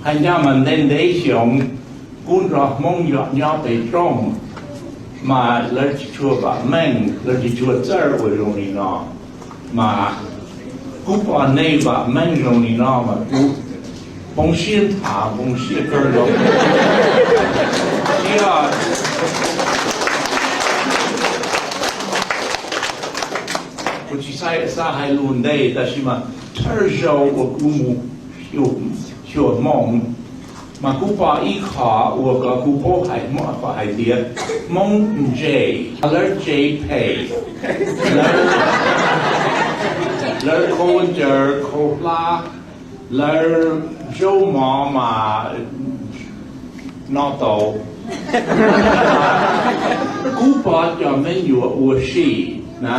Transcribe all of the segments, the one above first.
Hais ncaj mas ntev ntev xyoo, kuv nrog Hmoob nyob pem rooj, mas lawv tsis tshua vam meej, lawv tsis tshua txawj ua zoo li no, mas kuv pom nej vam meej zoo li no mas kuv poob siab nthav poob siab kawg nkaus. Thiab kuv tsis xav hais lus ntev, tab sis mas thawj zaug uas kuv mus xyuas Hmoob, mas kuv pom ib qho uas kom kuv paub hais tias Hmoob ntse, lawv tsev phem, lawv khaub ncaws khaub hlab, lawv zaub mov mas noj tau. Kuv pom cov me nyuam ua si na,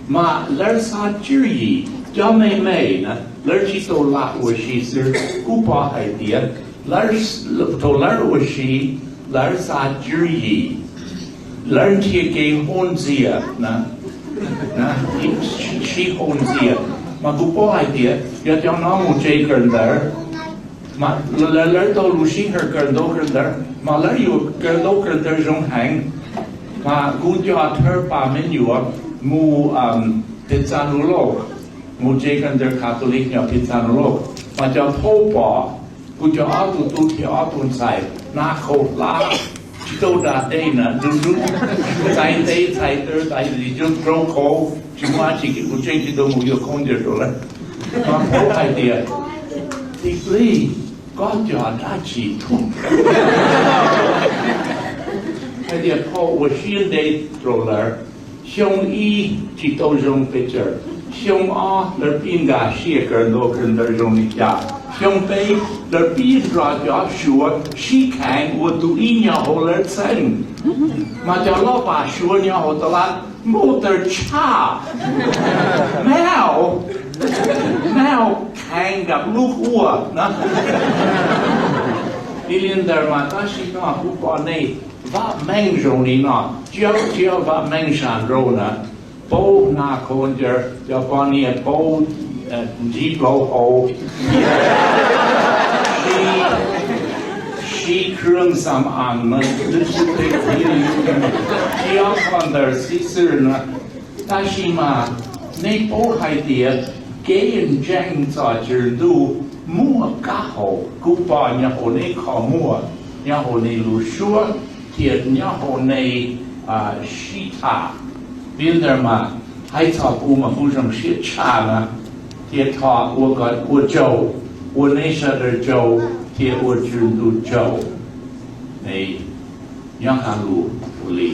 mas lawv xav tswv yim, cov me me na lawv tsis tau lam ua si xwb. Kuv pom hais tias thaum lawv ua si, lawv xav tswv yim, lawv nrhiav kev haub ntxias na, sib haub ntxias. Mas kuv paub hais tias yog cov no mus tsev kawm ntawv, mas lawv tau lus sij hawm kawm ntawv kawm ntawv, mas lawv yuav kawm ntawv kawm ntawv zoo heev. Mas kuv coj thawj pas me nyuam mus Pitzanulo, mus tsev kawm ntawv Catholic nyob Pitzanulo, mas cov phob pom kuv cov ob tug tub thiab ob tug ntxhais hnav khaub hlab, tsis tau da dej na, ntxais ntev ntxais taw ntxais li rau khaub, tsis muaj dab tsi, kuv tseem tsis tau mus yuav khaub ncaws rau lawv. Mas phob hais tias, tij Plig, koj cov dab tsi? Hais tias phauj ua siab ntev rau lawv. Xyoo ib tsis tau zoo pes tsawg, xyoo ob lawv pib nkag siab kawm ntawv kawm ntawv zoo li cas, xyoo peb lawv pib nrog cov Suav sib kheev ua tus ib nyob hauv lawv txheej. Mas cov loj pam Suav nyob hauv tas laj npau taws tshaj, mauj, mauj kheev nkag lub ua na. Ib li ntawd mas tab sis no kuv pom nej vam meej zoo li no, tsis yog tsis yog vam meej sab nraud na, paub hnav khaub ncaws, cov poj niam paub ntsib plaub hau, sib khwv xam am mas lwb sib peb tsis yog qhov ntawd xib xwb na. Tab sis mas nej paub hais tias kev ntseeg txog Tswv Ntuj muaj kab hau, kuv pom nyob hauv nej qhov muag, nyob hauv nej lub suab, thiab nyob hauv nej sib tham. Vim ntawd mas hais txog kuv mas kuv zoo siab tshaj na, thiab thov ua kom ua tsaug, ua nej sawv daws tsaug thiab ua Tswv Ntuj tsaug. Nyob ha lus ua li.